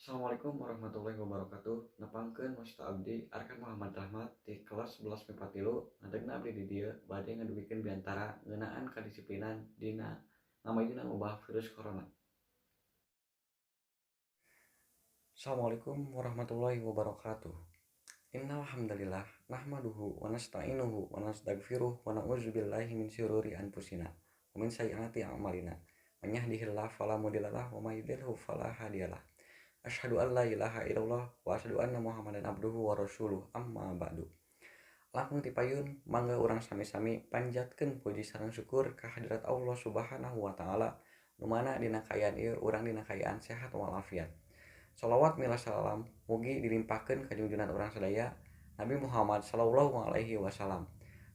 Assalamualaikum warahmatullahi wabarakatuh. Nepangkeun wasta abdi Arkan Muhammad Rahmat di kelas 11 MIPA 3. Ngadegna abdi di dieu bade ngadugikeun biantara ngeunaan kadisiplinan dina ngamayunan wabah virus corona. Assalamualaikum warahmatullahi wabarakatuh. Innal hamdalillah nahmaduhu wa nasta'inuhu wa nastaghfiruh wa na'udzubillahi min syururi anfusina wa min sayyiati a'malina. Man yahdihillahu fala mudhillalah wa may yudlilhu fala hadiyalah. Asyhadu an la ilaha illallah wa asyhadu anna Muhammadan abduhu wa rasuluh, amma ba'du. Langkung tipayun mangga urang sami-sami panjatkeun puji sareng syukur ka hadirat Allah Subhanahu wa taala nu mana dina kaayaan ieu urang dina kaayaan sehat walafiat. Shalawat mila salam mugi dilimpahkeun ka junjungan urang sadaya Nabi Muhammad sallallahu alaihi wasallam.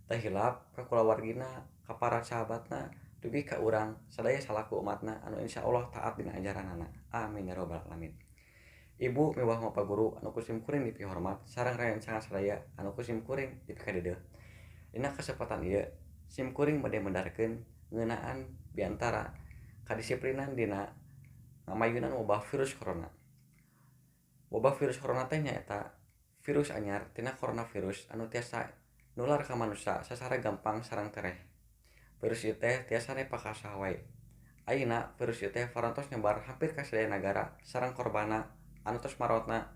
Teu hilap ka kulawargina, ka para sahabatna, dugi ka urang sadaya salaku umatna anu insyaallah taat dina ajaranana. Amin ya rabbal alamin. Ibu miwah bapak guru anu ku simkuring dipihormat sareng rerencangan sadaya anu ku simkuring dipikadedeuh. Dina kasempatan ieu simkuring bade medarkeun ngeunaan biantara kadisiplinan dina ngamayunan wabah virus corona. Wabah virus corona teh nyaeta virus anyar tina coronavirus anu tiasa nular ka manusia sacara gampang sareng tereh. Virus ieu teh tiasa nepa ka saha wae. Ayeuna virus ieu teh parantos nyebar hampir ka sadaya nagara sareng korbanna anu tos marotna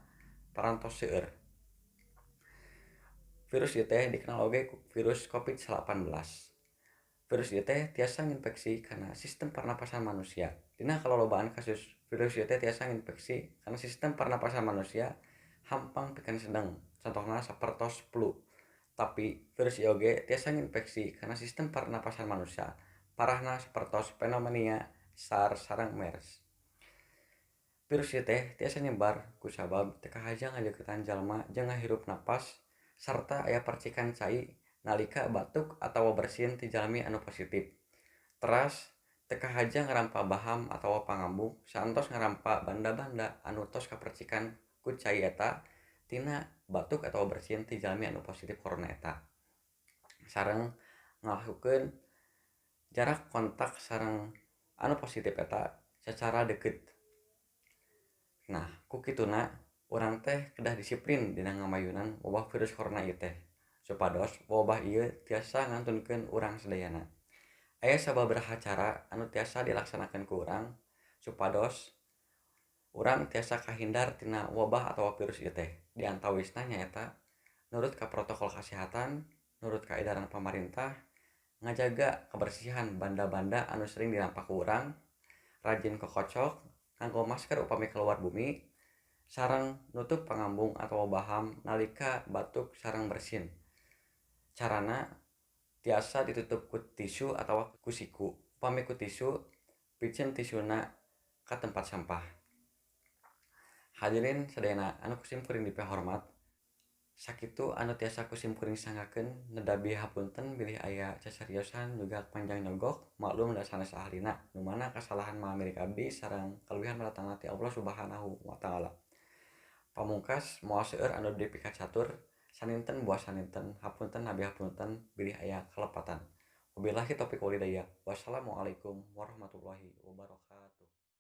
parantos seueur. Virus ieu teh dikenal oge ku virus COVID-19. Virus ieu teh tiasa nginfeksi kana sistem pernapasan manusia. Dina kalolobaan kasus virus ieu teh tiasa nginfeksi kana sistem pernapasan manusia hampang pikeun sedeng, contohna sapertos flu. Tapi virus ieu oge tiasa nginfeksi kana sistem pernapasan manusia parahna sapertos pneumonia, SARS sareng MERS. Virus ieu teh tiasa nyebar kusabab teu kahaja ngadeukeutan jalma jeung ngahirup napas sarta aya percikan cai nalika batuk atawa bersin ti jalmi anu positif. Teras teu kahaja ngarampa baham atawa pangambung saentos ngarampa banda-banda anu tos kapercikan ku cai eta tina batuk atawa bersin ti jalmi anu positif corona eta. Sareng ngalakukeun jarak kontak sareng anu positif eta secara deukeut. Nah, ku kituna urang teh kedah disiplin dina ngamayunan wabah virus corona ieu teh supados wabah ieu tiasa ngantunkeun urang sadayana. Aya sababaraha cara anu tiasa dilaksanakeun ku urang supados urang tiasa kahindar tina wabah atawa virus ieu teh. Di antawisna nyaeta nurut ka protokol kesehatan, nurut ka edaran pamarentah, ngajaga kebersihan banda-banda anu sering dirampak ku urang, rajin kokocok, nganggo masker upami keluar bumi, sareng nutup pangambung atawa baham nalika batuk sareng bersin. Carana tiasa ditutup ku tisu atawa ku siku. Upami ku tisu, piceun tisuna ka tempat sampah. Hadirin sadayana anu ku simkuring dipihormat, sakitu anu tiasa ku simkuring sanggakeun nedabi hapunten bilih aya cacariosan juga panjang nyogok maklum da sanes ahlina nu mana kasalahan mah milik abdi sareng kaluwihan madatangna ti Allah Subhanahu wa taala. Pamungkas moal seueur anu dipikacatur saninten buah saninten hapunten nabi hapunten bilih aya kalepatan. Wabillahi taufiq walhidayah. Wassalamualaikum warahmatullahi wabarakatuh.